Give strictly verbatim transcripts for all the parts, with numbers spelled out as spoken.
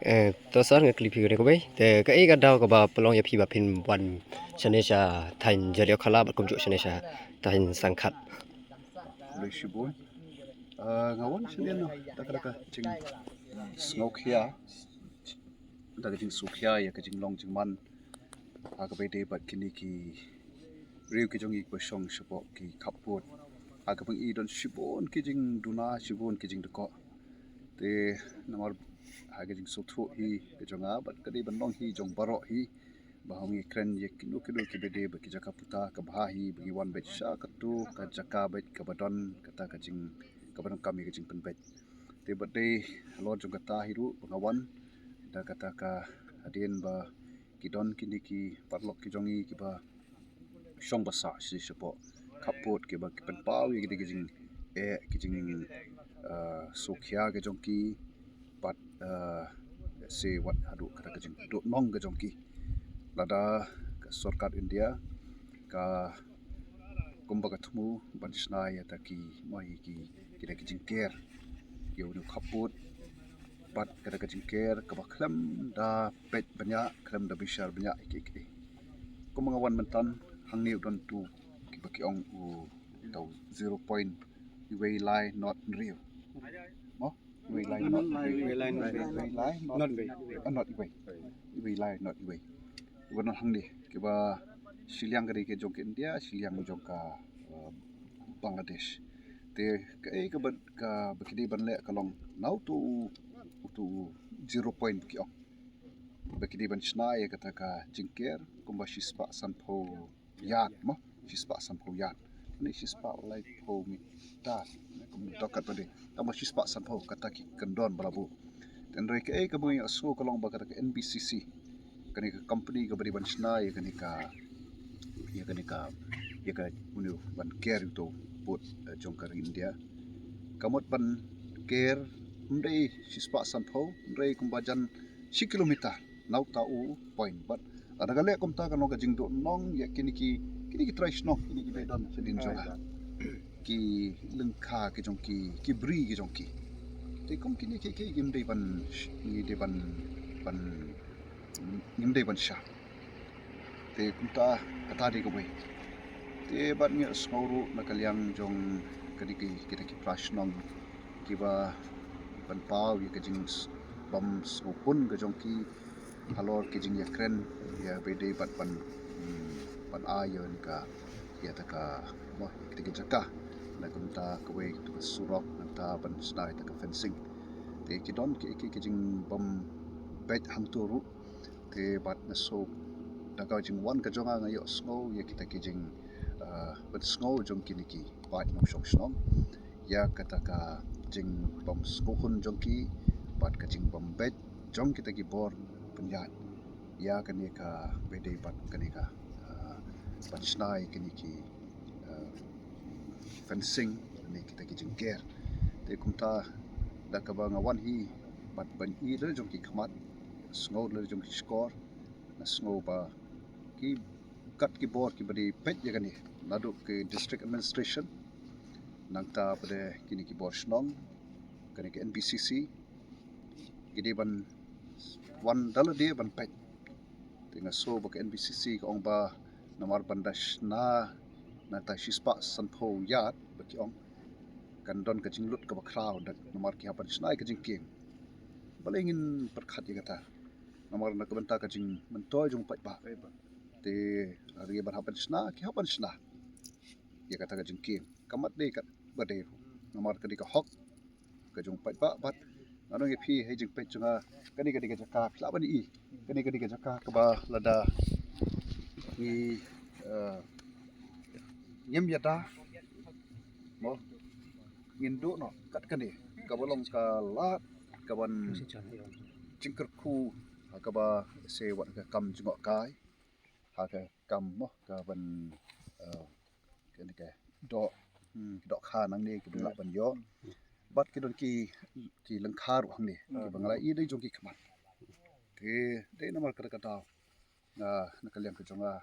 Eh, to sir, nga kylli phi kane kawei. Te kaei ka daw kaba pynlong ïa phi ba phin wan shane sha thaiñ Jaliakhla bad kumjuh shane sha thaiñ Sangkhat? Khublei shibun. Ah, nga wan shane na da ka, da ka jingsngewkhia, da ka jingsngewkhia ïa ka jinglong jingman ha kaba ïadei bad kine ki riew ki jong ngi kiba shong shapoh ki khappud. Ha kaba ngi don shibun ki jingduna, shibun ki jingdkoh. Te namar ha ka jingsngewthuh hi ka jong nga bad ka dei ban long hi jong baroh hi, ba haba ngi kren ïa kino kino kiba dei bad ki jaka puta, ka bha hi ba ngi wan beit sha kato ka jaka beit kaba don kata ka jing, kaba donkam ïa ka jingpynbeit. Te bad dei halor jong kata hi ruh ba nga wan da kata ka hadien ba ki don kine ki paralok ki jong ngi kiba shong basa shi shapoh khappud kiba ki pynpaw ïa kine ki jing, eh, ki jing, eh, sngewkhia ki jong ki bad, eh, se wat haduh kata ka jingduhnong ka jong ki. Lada ka sorkar India ka kumba ka thmu ban shna ïa ta ki, mo, ïa ki, kine ki jingker ïa une u khappud bad kata ka jingker kaba khlem da peit bniah, khlem da bishar bniah ïa ki, ki. Kumba nga wan mynta hangne u don tu kiba ki ong u tau zero point iwei lai not hynriew. Mo? Iwei lai not hynriew. Iwei lai not hynriew. Iwei lai not, not iwei. Ah, not iwei. Iwei lai not iwei. Iwei not hangne kiba shiliang ka dei ka jong ka India, shiliang jong ka, eh, Bangladesh. Te kaei kaba, kaba ki dei ban leh ka long na utu, utu zero point ba ki ong, ba ki dei ban shna ïa kata ka jingker kumba shispah sanphew yard, mo, shispah sanphew yard. Ni shispah laiphew meter. Kum to kat pade. Tang ba shispah sanphew kata ki kyndon ba la buh. Te hynrei kaei kaba ngi ïohsngew ka long ba kata ka N B C C, kane ka company kaba dei ban shna ïa kane ka, ïa kane ka, ïa ka une u ban ker ïa uto u pud, eh, jong ka ri India. Ka mut ban ker ym dei shispah sanphew, hynrei kumba jan shi kilometer na uta u point. Bad lada ka leh kumta kan long ka jingduhnong ïa kine ki, kine ki trai shnong, kine kiba don shadien jong ka, ki lyngkha ki jong ki, ki bri ki jong ki. Te kum kine ki, ki, kim dei ban, ngi dei ban, ban, ngim dei ban shah. Te kumta kata dei kawei. Te bad ngi ïohsngew ruh na ka liang jong kane ki, kita ki para shnong kiba pynpaw ïa ka jingbym sngewpun ka jong ki halor ki jingïakren ïa ba dei bad ban, hmm, ban ai ïa ka, ïa ta ka, mo, ïa kita ki jaka. Na kumta kawei kata ka surok, nangta ban shna ïa ta ka fencing. Te ki don ki, ki, ki jingbym beit hangto ruh. Te bad nga sngewthuh da ka jingwan ka jong nga, nga ïohsngew ïa kita ki jing, ah, pynsngew jong kine ki paid nongshong shnong ïa kata ka jingbym sngewhun jong ki bad ka jingbym beit jong kita ki bor pynïaid ïa kane kaba dei bad kane ka, ah, ban shna ïa kine ki, ah, fencing ne kita ki jingker. Te kumta da kaba nga wan hi bad ban ïohi da la jong ki khmat, sngew da la jong ki shkor, nga sngew ba ki kat ki bor kiba dei peit ïa kane, naduh ki district administration, nangta pat de kine ki bor shnong, kane ka N B C C, ki dei ban wan da lade ban peit. Te nga sngew ba ka N B C C ka ong ba namar ban da shna na ta shispah sanphew yard ba ki ong, kan don ka jinglut kaba khraw da namar ki hap ban shna ïa ka jingkieng. Balei ngin pyrkhat ïa kata? Namar na ka bynta ka jingmyntoi jong u paidbah. Te lada ngi ban hap ban shna, ki hap ban shna ïa kata ka jingkieng. Ka mat dei katba dei ruh. Namar ka dei ka hok ka jong u paidbah bad nga ong ïa phi ha jingpeit jong nga, kane ka dei ka jaka phi lah ban ïohi. Kane ka dei ka jaka kaba lada ngi, eh, ngim ïada, mo, ngin duh noh kat kane kaba long ka lad kaban jingkyrkhu ha kaba se wat ka kam jngohkai, ha ka kam, mo, kaban, eh, kane ka doh, hmm, dohkha nangne kiba lah ban ïoh. Bad ki don ki, ki lyngkha ruh hangne kiba nga la ïohi da jong ki khmat. Te dei namar kata ka daw, ah, na ka liang ka jong nga,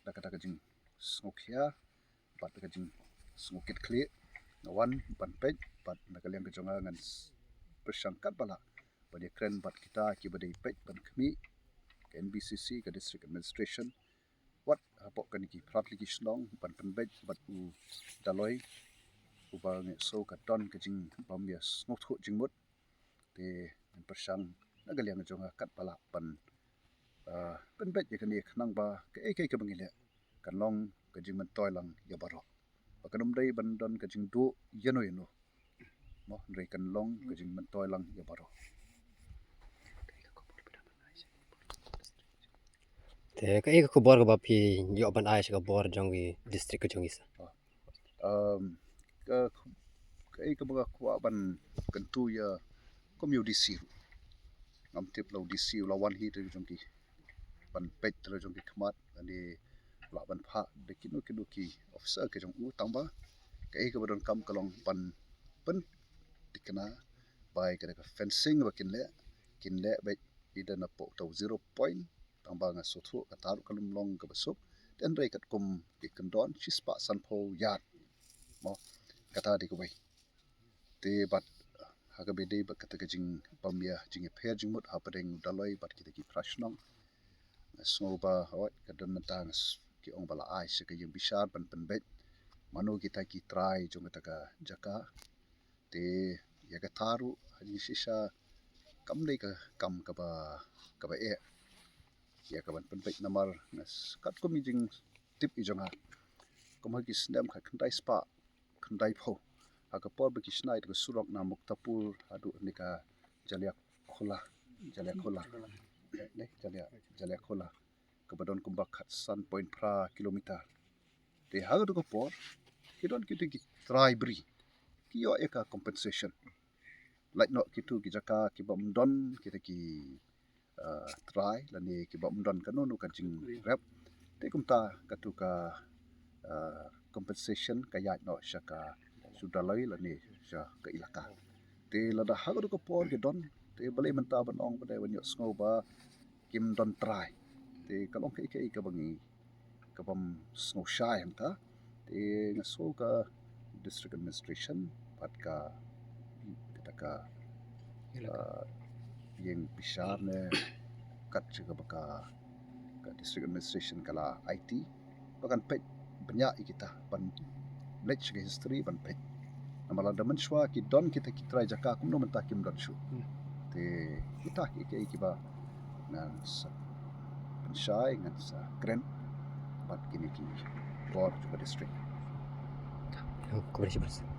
da kata ka jingsngewkhia bad da ka jingsngewkitkhlieh, nga wan ban peit bad na ka liang ka jong nga ngan s-, pyrshang katba lah ban ïakren bad kita kiba dei peit ban khmih, ka N B C C, ka District Administration, wat hapoh kane ki phra tylli ki shnong ban pynbeit bad u Daloi uba ngi sngew ka don ka jingbym ïasngewthuh jingmut. Te ngan pyrshang na ka liang jong nga katba lah ban, ah, pynbeit ïa kane khnang ba kaei kaei kaba ngi leh kan long ka jingmyntoi lang ïa baroh. Ba kan ym dei ban don ka jingduh ïano ïano. Mo, hynrei kan long ka jingmyntoi lang ïa baroh. Te kaei ka khubor kaba phi ïoh ban ai sha ka bor jong ki district ka jong ngi sa? Um, ka, kaei kaba nga kwah ban kyntu ïa kum ïa u D C ruh. Ngam tip la u D C u la wan hi te jong ki ban peit te jong ki khmat, ani lah ban phah da kino kino ki officer ka jong u, tang ba kaei kaba donkam ka long ban pynthikna ba ïa ka fencing ba kin leh, kin leh beit ïa da na pok tau zero point, tang ba nga sngewthuh kata ruh ka lum long kaba suk. Te hynrei katkum ki kyndon shispah sanphew yard, mo, kata dei kawei. Te bad ha kaba dei bad kata ka jingbym ïa, jingïapher jingmut hapdeng u Daloi bad kita ki phra shnong, nga sngew ba hooid ka don mynta, nga s-, ki ong ba la ai sha ka ïing bishar ban pynbeit mano kita ki trai jong kata ka jaka. Te ïa kata ruh ha jingshisha kam dei ka kam kaba, kaba eh ïa ka ban pynbeit, namar nga s-, katkum i jingtip i jong nga, kum ha ki snem khatkhyndai spah khyndaiphew, ha ka por ba ki shna ïa ka surok na Muktapur haduh ne ka Jaliakhola, Jaliakhola, ne Jalia, Jaliakhola, kaba don kumba khatsan point phra kilometer. Te ha kato ka por ki don kito ki trai bri, ki ïoh ïa ka compensation. Lait noh kito ki jaka kiba ym don kita ki, ah, trai lane kiba ym don kano kano ka jingrep. Te kumta kato ka, ah, compensation ka ïaid noh sha ka, sha u Daloi lane sha ka ilaka. Te lada ha kato ka por ki don, te balei mynta ban ong ba dei ban ïohsngew ba kim don trai? Te ka long kaei kaei kaba ngi, kabym sngew shai hangta. Te nga sngew ka District Administration bad ka, kata ka, ah, ïing bishar ne kat jaka ba ka, ka District Administration ka la aiti ba kan peit bniah ïa kita, ban leit sha ka history ban peit. Namar lada mynshuwa ki don kita ki trai jaka, kumno mynta kim don shuh? Hmm. Te kita kiei kiei kiba ngan sa pynshai, ngan sa kren bad kine ki bor jong ka district. Khublei shibun.